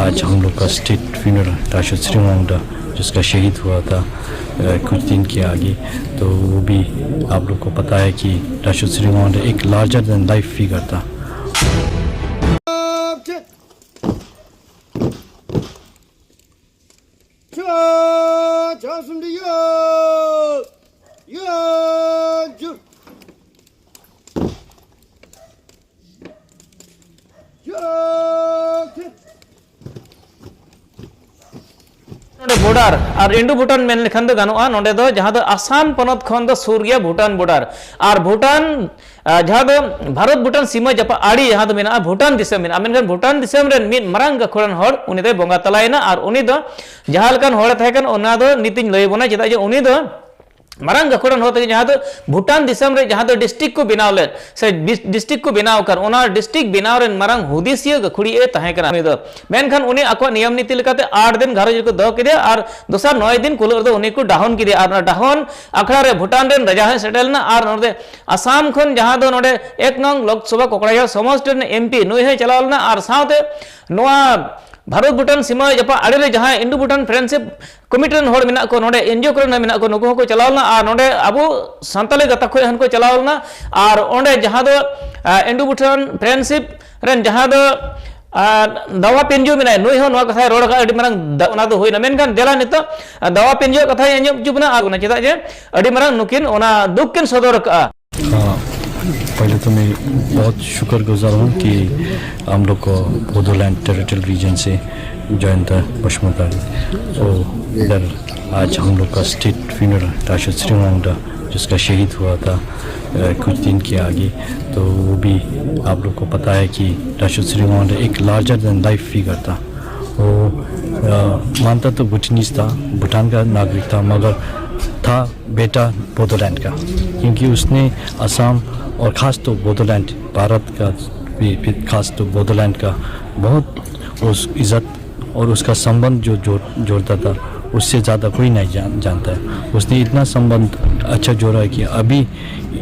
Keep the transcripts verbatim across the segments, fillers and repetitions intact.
आज हम लोग का स्टेट फ्यूनरल राष्ट्रपति श्री मोहन, जिसका शहीद हुआ था अ, कुछ दिन के आगे, तो वो भी आप लोग को पता है कि राष्ट्रपति श्री मोहन एक लार्जर देन लाइफ फिगर था। ᱱᱚᱰᱮ ᱵᱚᱰᱟᱨ ᱟᱨ ᱤᱱᱰᱩ ᱵᱷᱩᱴᱟᱱ ᱢᱮᱱ ᱞᱮᱠᱷᱟᱱ ᱫᱚ ᱜᱟᱱᱚᱜᱼᱟ᱾ ᱱᱚᱰᱮ ᱫᱚ ᱡᱟᱦᱟᱸ ᱫᱚ ᱟᱥᱟᱢ ᱯᱚᱱᱚᱛ ᱠᱷᱚᱱ ᱫᱚ ᱥᱩᱨ ᱜᱮᱭᱟ ᱵᱷᱩᱴᱟᱱ ᱵᱚᱰᱟᱨ᱾ ᱟᱨ ᱵᱷᱩᱴᱟᱱ ᱟᱨ ᱡᱟᱦᱟᱸ ᱫᱚ ᱵᱷᱟᱨᱚᱛ ᱵᱷᱩᱴᱟᱱ ᱥᱤᱢᱟᱹ ᱡᱟᱯᱟᱜ ᱟᱲᱮ ᱡᱟᱦᱟᱸ ᱫᱚ ᱢᱮᱱᱟᱜᱼᱟ, ᱵᱷᱩᱴᱟᱱ ᱫᱤᱥᱚᱢ ᱢᱮᱱᱟᱜᱼᱟ᱾ ᱢᱮᱱᱠᱷᱟᱱ ᱵᱷᱩᱴᱟᱱ ᱫᱤᱥᱚᱢ ᱨᱮᱱ ᱢᱤᱫ ᱢᱟᱨᱟᱝ ᱜᱟᱹᱠᱷᱩᱲᱟᱱ ᱦᱚᱲ ᱩᱱᱤ ᱫᱚᱭ ᱵᱚᱸᱜᱟ ᱛᱟᱞᱟᱭᱮᱱᱟ᱾ ᱟᱨ ᱩᱱᱤ ᱫᱚ ᱡᱟᱦᱟᱸ ᱞᱮᱠᱟᱱ ᱦᱚᱲᱮ ᱛᱟᱦᱮᱸ ᱠᱟᱱᱟ, ᱚᱱᱟ ᱫᱚ ᱱᱤᱛᱤᱧ ᱞᱟᱹᱭ ᱟᱵᱚᱱᱟ, ᱪᱮᱫᱟᱜ ᱡᱮ ᱩᱱᱤ ᱫᱚ ᱢᱟᱨᱟᱝ ᱜᱟᱹᱠᱷᱩᱲᱟᱱ ᱦᱚᱲ ᱛᱟᱦᱮᱸ ᱠᱟᱱᱟ, ᱡᱟᱦᱟᱸ ᱫᱚ ᱵᱷᱩᱴᱟᱱ ᱫᱤᱥᱚᱢ ᱨᱮ ᱡᱟᱦᱟᱸ ᱫᱚ ᱰᱤᱥᱴᱨᱤᱠᱴ ᱠᱚ ᱵᱮᱱᱟᱣ ᱞᱮᱫ ᱥᱮ ᱰᱤᱥᱴᱨᱤᱠᱴ ᱠᱚ ᱵᱮᱱᱟᱣ ᱟᱠᱟᱫ, ᱚᱱᱟ ᱰᱤᱥᱴᱨᱤᱠᱴ ᱵᱮᱱᱟᱣ ᱨᱮᱱ ᱢᱟᱨᱟᱝ ᱦᱩᱫᱤᱥᱤᱭᱟᱹ ᱜᱟᱹᱠᱷᱩᱲᱤᱭᱟᱹ ᱮ ᱛᱟᱦᱮᱸ ᱠᱟᱱᱟ ᱩᱱᱤ ᱫᱚ᱾ ᱢᱮᱱᱠᱷᱟᱱ ᱩᱱᱤ ᱟᱠᱚᱣᱟᱜ ᱱᱤᱭᱚᱢ ᱱᱤᱛᱤ ᱞᱮᱠᱟᱛᱮ ᱟᱴ ᱫᱤᱱ ᱜᱷᱟᱨᱚᱸᱡᱽ ᱨᱮᱠᱚ ᱫᱚᱦᱚ ᱠᱮᱫᱮᱭᱟ ᱟᱨ ᱫᱚᱥᱟᱨ ᱱᱚᱭ ᱫᱤᱱ ᱠᱩᱞᱟᱹᱜ ᱨᱮᱫᱚ ᱩᱱᱤ ᱠᱚ ᱰᱟᱦᱚᱱ ᱠᱮᱫᱮᱭᱟ᱾ ᱟᱨ ᱚᱱᱟ ᱰᱟᱦᱚᱱ ᱟᱠᱷᱲᱟ ᱨᱮ ᱵᱷᱩᱴᱟᱱ ᱨᱮᱱ ᱨᱟᱡᱟ ᱦᱚᱸᱭ ᱥᱮᱴᱮᱨ ᱞᱮᱱᱟ᱾ ᱟᱨ ᱱᱚᱰᱮ ᱟᱥᱟᱢ ᱠᱷᱚᱱ ᱡᱟᱦᱟᱸ ᱫᱚ ᱱᱚᱰᱮ ᱮᱠ ᱱᱚᱝ ᱞᱳᱠᱥᱚᱵᱷᱟ ᱠᱚᱠᱲᱟᱡᱷᱚᱨ ᱥᱚᱢᱚᱥᱴᱤ ᱨᱮᱱ ᱮᱢᱯᱤ, ᱱᱩᱭ ᱦᱚᱸᱭ ᱪᱟᱞᱟᱣ ᱞᱮᱱᱟ᱾ ᱟᱨ ᱥᱟᱶᱛᱮ ᱱᱚᱣᱟ ᱵᱷᱟᱨᱚᱛ ᱵᱷᱩᱴᱟᱱ ᱥᱤᱢᱟᱹ ᱡᱟᱯᱟᱜ ᱟᱲᱮ ᱨᱮ ᱡᱟᱦᱟᱸ ᱤᱱᱰᱳ ᱵᱷᱩᱴᱟᱱ ᱯᱷᱨᱮᱱᱰᱥᱤᱯ ᱠᱚᱢᱤᱴᱤ ᱨᱮᱱ ᱦᱚᱲ ᱢᱮᱱᱟᱜ ᱠᱚ, ᱱᱚᱰᱮ ᱮᱱᱡᱤᱳ ᱠᱚᱨᱮ ᱦᱚᱸ ᱢᱮᱱᱟᱜ ᱠᱚ, ᱱᱩᱠᱩ ᱦᱚᱸᱠᱚ ᱪᱟᱞᱟᱣ ᱞᱮᱱᱟ᱾ ᱟᱨ ᱱᱚᱰᱮ ᱟᱵᱚ ᱥᱟᱱᱛᱟᱲᱤ ᱜᱟᱛᱟᱠ ᱠᱷᱚᱱ ᱦᱚᱸᱠᱚ ᱪᱟᱞᱟᱣ ᱞᱮᱱᱟ᱾ ᱟᱨ ᱚᱸᱰᱮ ᱡᱟᱦᱟᱸ ᱫᱚ ᱤᱱᱰᱳ ᱵᱷᱩᱴᱟᱱ ᱯᱷᱨᱮᱱᱰᱥᱤᱯ ᱨᱮᱱ ᱡᱟᱦᱟᱸ ᱫᱚ ᱫᱟᱣᱟ ᱯᱮᱱᱡᱩ ᱢᱮᱱᱟᱭ, ᱱᱩᱭ ᱦᱚᱸ ᱱᱚᱣᱟ ᱠᱟᱛᱷᱟᱭ ᱨᱚᱲ ᱟᱠᱟᱫᱼᱟ᱾ ᱟᱹᱰᱤ ᱢᱟᱨᱟᱝ ᱫᱟ- ᱚᱱᱟ ᱫᱚ ᱦᱩᱭᱱᱟ᱾ ᱢᱮᱱᱠᱷᱟᱱ ᱫᱮᱞᱟ ᱱᱤᱛᱚᱜ ᱫᱟᱣᱟ ᱯᱮᱱᱡᱩᱣᱟᱜ ᱠᱟᱛᱷᱟᱭ ᱟᱸᱡᱚᱢ ᱦᱚᱪᱚ ᱵᱚᱱᱟ᱾ ᱟᱨ ᱚᱱᱟ ᱪᱮᱫᱟᱜ ᱡᱮ ᱟᱹᱰᱤ ᱢᱟᱨᱟᱝ ᱱᱩᱠᱤᱱ ᱚᱱᱟ ᱫᱩᱠ ᱠᱤᱱ ᱥᱚᱫᱚᱨ ᱟᱠᱟᱫᱼᱟ᱾ हाँ, पहले तो मैं बहुत शुक्रगुजार हूँ कि हम लोग को बोडोलैंड टेरिटोरियल रीजन से जयंत बसमतारी, ओ इधर आज हम लोग का स्टेट फ्यूनरल राष्ट्रपति श्री मोहन, जिसका शहीद हुआ था अ, कुछ दिन के आगे, तो वो भी आप लोग को पता है कि राष्ट्रपति श्री मोहन एक लार्जर देन लाइफ फिगर था। वो अ, मानता तो भूटानीज था, भूटान का नागरिक था, मगर था बेटा बोडोलैंड का, क्योंकि उसने असम और ख़ास तो बोडोलैंड, भारत का भी, भी खास तो बोडोलैंड का बहुत उस इज़्ज़त और उसका संबंध जो जोड़ जोड़ता था, उससे ज़्यादा कोई नहीं जान, जानता है। उसने इतना संबंध अच्छा जोड़ा है कि अभी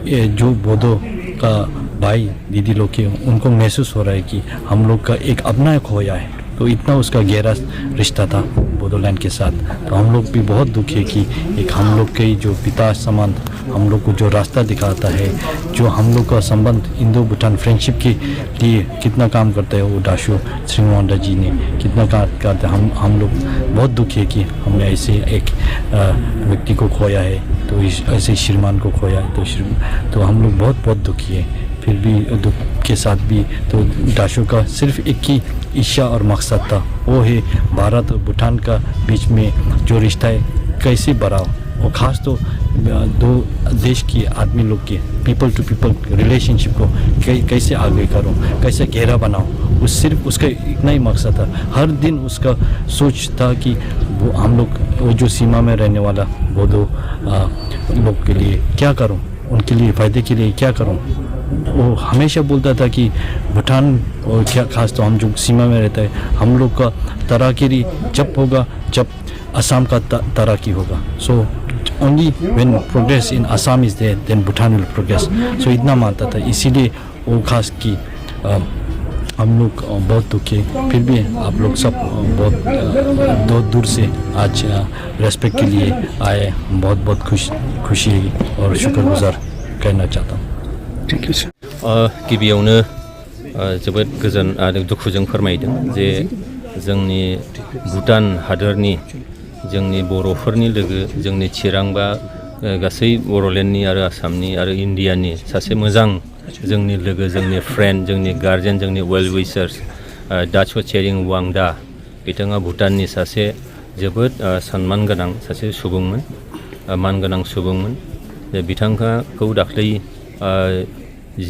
ये जो बोडो का भाई दीदी लोग के, उनको महसूस हो रहा है कि हम लोग का एक अपना खोया है। तो इतना उसका गहरा रिश्ता था बोडोलैंड के साथ। तो हम लोग भी बहुत दुखी है कि एक हम लोग के ही जो पिता समान हम लोग को जो रास्ता दिखाता है, जो हम लोग का संबंध इंडो भूटान फ्रेंडशिप के लिए कितना काम करता है, वो डाशो श्रीवांडा जी ने कितना काम करता है। हम हम लोग बहुत दुखी है कि हमने ऐसे एक अ, व्यक्ति को खोया है, तो इस ऐसे श्रीमान को खोया है। तो श्री तो हम लोग बहुत बहुत दुखी है। फिर भी दुख के साथ भी तो डाशो का सिर्फ एक ही इच्छा और मकसद था, वो है भारत और भूटान का बीच में जो रिश्ता है कैसे बढ़ाओ, और खास तो अ, दो देश के आदमी लोग के पीपल टू पीपल रिलेशनशिप को कै, कैसे आगे करूँ, कैसे गहरा बनाऊँ। उस सिर्फ उसका इतना ही मकसद था। हर दिन उसका सोच था कि वो हम लोग वो जो सीमा में रहने वाला बोडो अ, लोग के लिए क्या करूँ, उनके लिए फ़ायदे के लिए क्या करूँ। वो हमेशा बोलता था कि भूटान और क्या खास तो हम जो सीमा में रहता है, हम लोग का तरक्की जब होगा जब असम का त- तरक्की होगा। So only when progress in Assam is there, then Bhutan will progress। So इतना मानता था, इसीलिए वो खास कि अ, हम लोग अ, बहुत दुखी है। फिर भी आप लोग सब अ, बहुत अ, दूर दूर से आज रेस्पेक्ट के लिए आए। बहुत बहुत खुश खुशी और शुक्रगुजार करना चाहता हूँ। गिबियावनो जोबोद गोजोन आरो दुखुजों फोरमायदों जे जोंनि भुटान हादरनि जोंनि बर'फोरनि लोगो जोंनि चिरांबा गासै बर'लेण्डनि आरो आसामनि आरो इण्डियानि सासे मोजां जोंनि लोगो जोंनि फ्रेन्ड जोंनि गार्जेन जोंनि वेल विसार्स दाचो चेरिं वांदा बिथाङा भुटाननि सासे जोबोद सनमान गोनां सासे सुबुंमोन, मान गोनां सुबुंमोन। बिथांखौ दाख्लै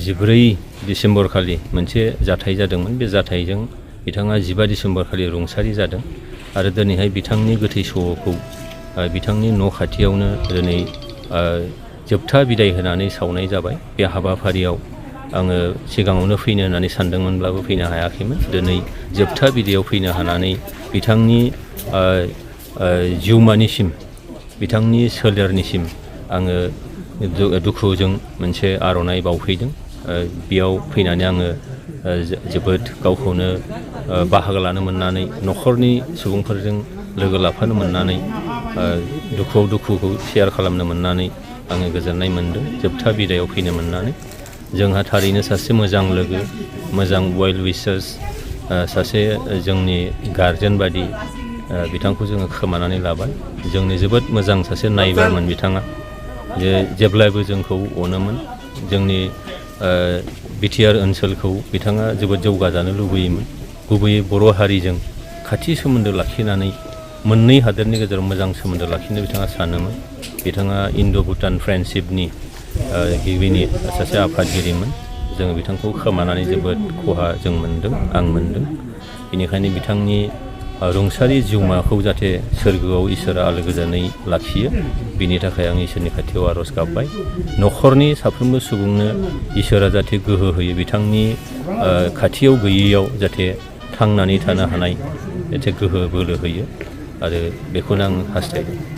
जिब्रै डिसेम्बर खालि मोनसे जाथाय जादोंमोन। बे जाथायजों बिथाङा जिबा डिसेम्बर खालि रुंसारि जादों आरो दिनैहाय बिथांनि गोथै सहखौ बिथांनि न' खाथियावनो दिनै जोबथा बिदाय होनानै सावनाय जाबाय। बे हाबाफारियाव आङो सिगाङावनो फैनो होननानै सानदोंमोनब्लाबो फैनो हायाखैमोन। दिनै जोबथा बिदायाव फैनो हानानै बिथांनि जिउमानिसिम बिथांनि सोलेरनिसिम आङो दुखुजों मोनसे आर'नाइ बावफैदों। बेयाव फैनानै आङो ओ, जो-, जोबोद गावखौनो, ओ, बाहागो लानो मोननानै, न'खरनि सुबुंफोरजों लोगो लाफानो मोननानै, ओ, दुखुआव दुखुखौ share खालामनो मोननानै आङो गोजोननाय मोनदों। जोबथा बिदायाव फैनो मोननानै जोंहा थारैनो सासे मोजां लोगो, मोजां well wishers, ओ, सासे जोंनि guardian बादि, ओ, बिथांखौ जोङो खोमानानै लाबाय। जोंनि जोबोद मोजां सासे neighbourमोन बिथाङा, जे जेब्लायबो जोंखौ अनोमोन। जोंनि, ओ, बिटिआर ओनसोलखौ बिथाङा जोबोद जौगाजानो लुबैयोमोन। गुबैयै बर' हारिजों खाथि सोमोन्दो लाखिनानै मोननै हादोरनि गेजेराव मोजां सोमोन्दो लाखिनो बिथाङा सानोमोन। बिथाङा Indo Bhutan Friendshipनि, ओ, गिबिनि सासे आफादगिरिमोन। जों बिथांखौ खोमानानै जोबोद खहा जों मोनदों, आं मोनदों। बेनिखायनो बिथांनि, ओ, रुंसारि जिउमाखौ जाहाथे सोरगोआव इसोरा आलो गोजोनै लाखियो, बिनि थाखाय आं इसोरनि खाथियाव आर'ज गाबबाय। न'खरनि साफ्रोमबो सुबुंनो इसोरा जाहाथे गोहो होयो, बिथांनि, ओ, खाथियाव गैयैयाव जाहाथे थांनानै थानो हानाय जाहाथे गोहो बोलो होयो, आरो बेखौनो आं हास्थायदों।